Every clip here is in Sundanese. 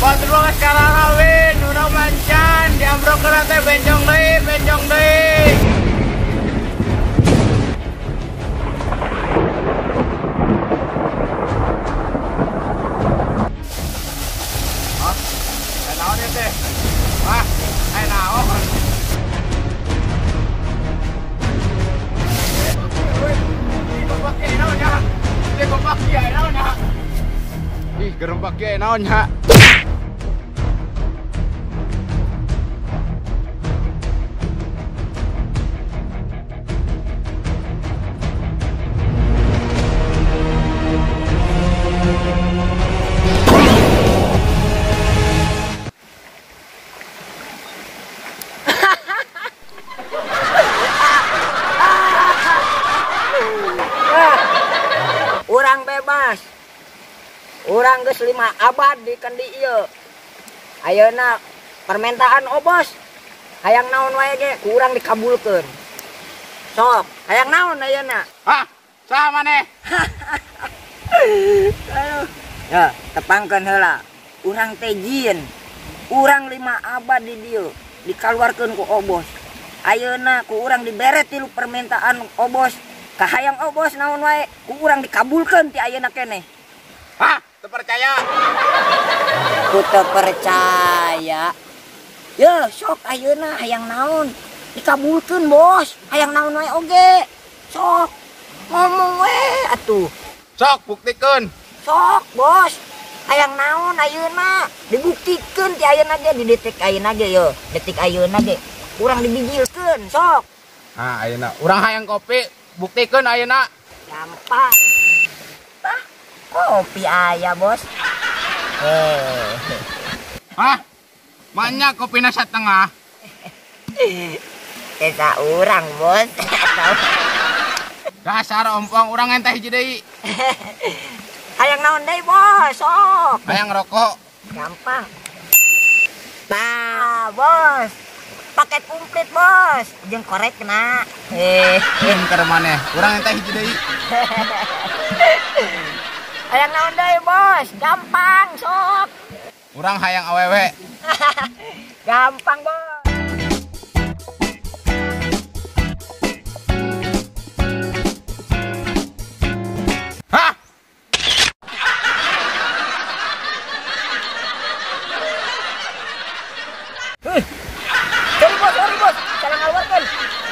Batur banget sekarang kawin, urang mancan, diambrok teh bencong deui, bencong deui. Hah? Aya naon ieu teh? Wah, aya naon? Ih, gerembak ge naon nya? Urang bebas. Urang geus 5 abad di kendi ieu. Ayeuna permintaan obos. Hayang naon wae ge ku urang dikabulkeun. Sok, hayang naon ayeuna? Hah? Saha maneh? Aduh. Ya, tepangkeun heula. Urang teh jin. Urang 5 abad di dieu dikaluarkeun ku obos. Ayeuna ku urang dibere 3 permintaan obos. Kahayang obos naon wae ku urang dikabulkeun ti ayeuna keneh. Hah? Teu percaya? Ku teu percaya. Ya, sok ayeuna hayang naon dikabulkeun, Bos. Hayang naon wae oge. Sok ngomong we atuh. Sok buktikeun. Sok, Bos. Hayang naon ayeuna dibuktikeun ti ayeuna ge di detik ayeuna ge yo. Detik ayeuna ge urang dibijilkeun, sok. Ah, ayeuna urang hayang kopi, buktikeun ayeuna. Gampang. Tah, kopi aya, Bos. Hah? Banyak kopina setengah. Tesa urang, Bos. Dasar ompong urang enteh hiji deui. Hayang naon deui, Bos? Sok. Hayang rokok. Gampang. Tah, Bos. Paket komplit, Bos. Jeung korek kena. Pinter maneh. Urang enteh hiji deui. Hayang naon deui, Bos? Gampang, sok. Urang hayang awewe. Gampang, Bos. Hah? Sorry, Bos, sorry, Bos. Salah ngaluarkeun.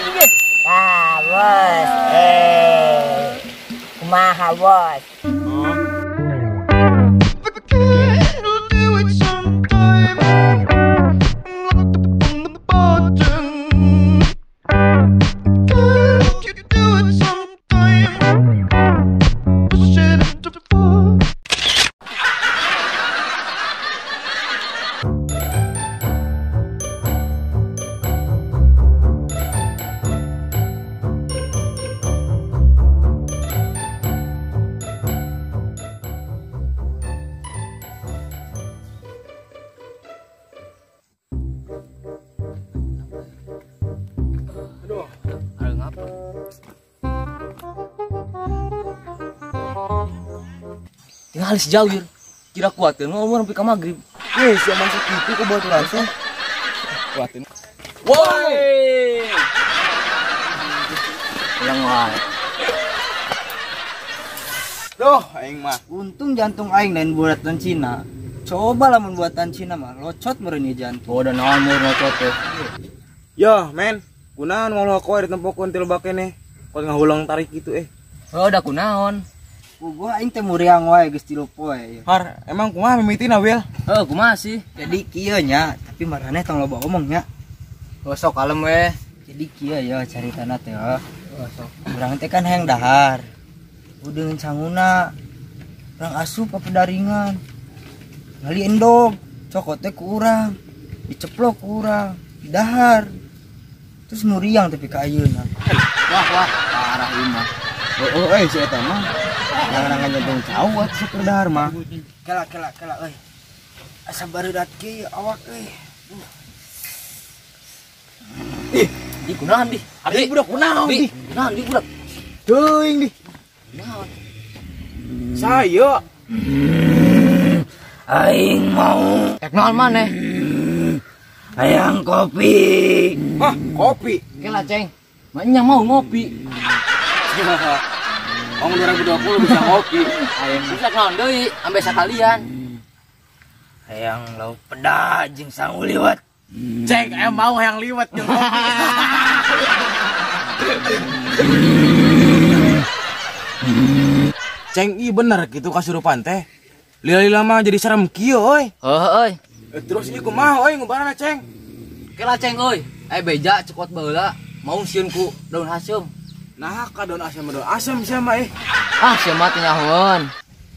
Iya. Tah, Bos. Kumaha, Bos? Tinggal sejauh jir. Kira kuatin mau sampai ke maghrib. Si aman segitu kok buat langsung. Kuatin. Woi. Yang wae. Duh, aing mah. Untung jantung aing lain buatan Cina. Coba lamun buatan Cina mah locot meureun ieu jantung. Oh, da naon mun locot teh. Yo, men. Kunaon ngoloh koe ditempokeun til bakene. Kok ngahulang tarik gitu Oh, da kunaon? Gua aing teh muriang wae geus 3 poe. Har, emang kumaha mimitina, Wil? Heuh, kumaha sih? Jadi kieu nya, tapi maraneh tong loba omong nya. Oh, sok kalem we. Jadi kieu ya caritana teh. Oh, sok. Urang teh kan hayang dahar. Udeung sanguna. Urang asup ka pedaringan. Ngali endog, cokot teh ku urang. Diceplok ku urang, dahar. Terus muriang tapi ka ayeuna. Wah, wah, parah ieu mah. Oh, si eta mah. Jangan jantung cau atuh sok dahar mah. Kela kela kela euy. Asa barudat kieu awak euy. Ih, di kunaon di? Abi budak kunaon di? Kunaon di budak? Teuing di. Kunaon? Saya. Aing mau. Rek naon maneh? Hayang kopi. Hah, kopi. Kela ceng. Maknya mau ngopi. Om 2020 bisa ngopi. Aing bisa naon deui, ambe sakalian. Hayang lauk peda jeung sangu liwet. Ceng, em mau hayang liwet jeung kopi. Ceng, iya bener gitu kasurupan teh. Lila-lila mah jadi serem kieu euy. Heuh euy. Terus ieu kumaha euy ngubarana ceng? Kela ceng euy. Beja cekot baheula mau sieun ku daun haseum. Nah, ka daun asem daun asem sia mah eh. Ah, sia mah teh nyahoeun.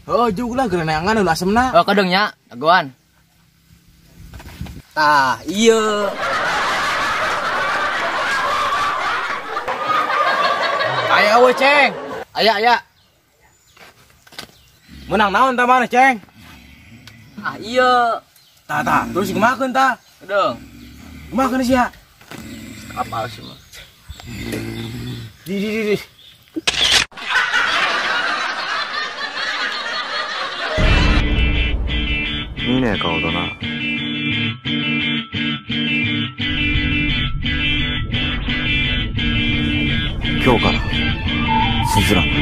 Heuh, jug lah gerenangan daun asemna. Oh, kadang nya, dagoan. Tah, iya. Aya euy ceng. Aya aya. Menang naon tah mana ceng? Ah iya. Tah tah, terus kumahakeun tah? Kedeng. Kumahakeun sia? Apal sih mah. Di di di.見ねえ顔だな。今日からスズランだ。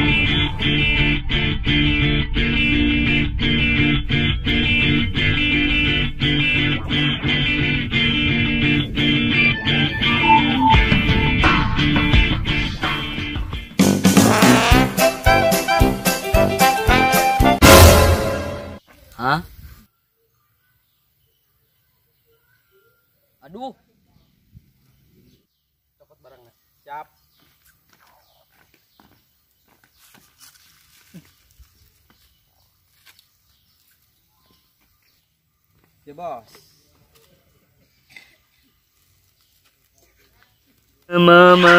Hah? Aduh. Copot barangnya. Siap. Ya bos. Mama.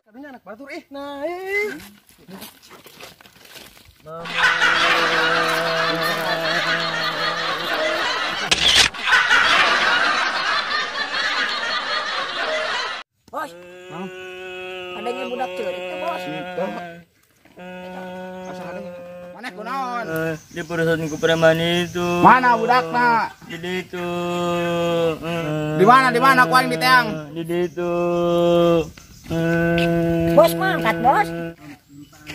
Kadunya anak batur ih naik. Bos, adanya budak ceurik teh bos. Mana kunaon? Di perusahaan ku preman itu. Mana budakna? Di ditu. Di mana di mana ku aing di teang? Di ditu. Bos mangkat bos.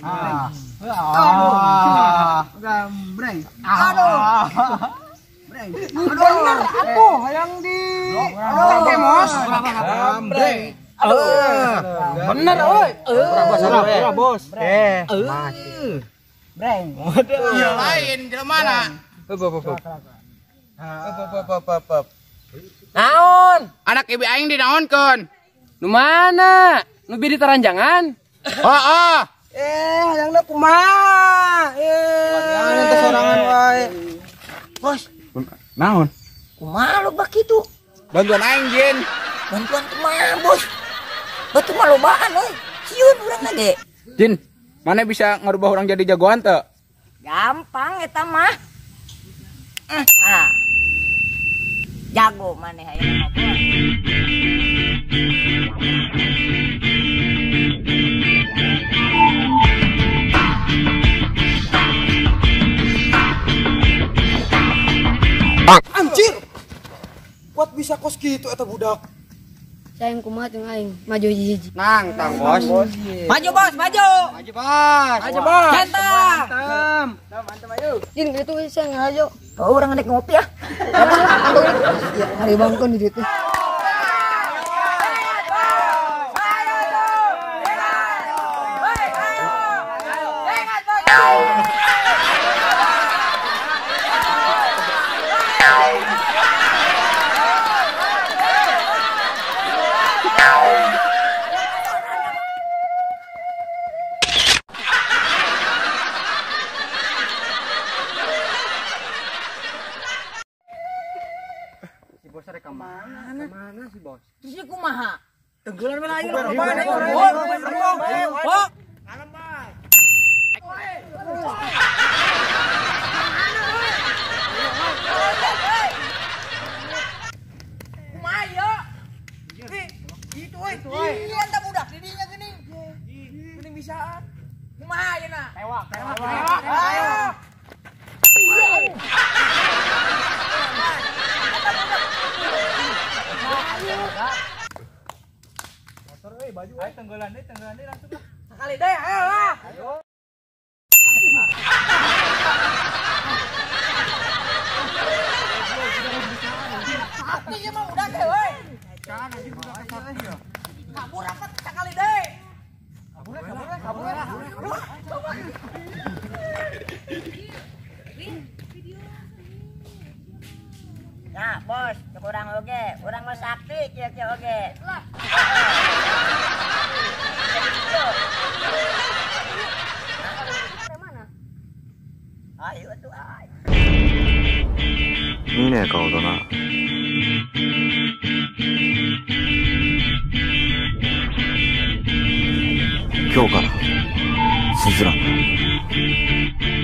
Ah. Ah. Gambreng. Aduh. Breng. Bener atuh hayang di Oke, Mos. Gambreng. Aduh. Bener euy. Berapa bos? Eh. Breng. Iya lain jelema mana? Heup. Naon? Anak ibu aing dinaonkeun? Nu mana? Nu bi di taranjangan? Heeh. Hayangna kumaha? Wanian teh sorangan wae. Bos, Naon? kumaha lo bak kitu? Bantuan aing jin. Bantuan kumaha bos? Batu mah lobaan euy. Sieun urang ge. Jin, mana bisa ngerubah orang jadi jagoan teu? Gampang eta mah. Ah. Jago maneh hayang mah bos. Anjir. Kuat bisa kos gitu eta budak. Sayang kumaha jeung aing maju hiji-hiji. Nang tang bos. Maju bos, maju. Maju bos. Maju bos. Ganteng. Mantap ayo. Jin kitu we saya ngajo. Oh, urang rek ngopi ah. Ya hari bangkon di ditu. Mana si bos? Terus ieu kumaha? Tenggelan mana aing? Kalem, Bos. Kumaha ayeuna? Tewak, tewak, tewak. Ayo. Motor euy baju. Ayo tenggelan deui langsung lah. Sekali deui, ayo lah. Ayo. Sakti ieu mah udah teh euy. Kan anjing udah kesakti ya. Kabur apa sekali deui. Kabur kabur kabur. Coba. Nah, bos, cek urang oge, urang mah sakti kieu-kieu oge. Lah. Mana? Ayo atuh ayo. 見ねえ顔だな。今日からスズランだ。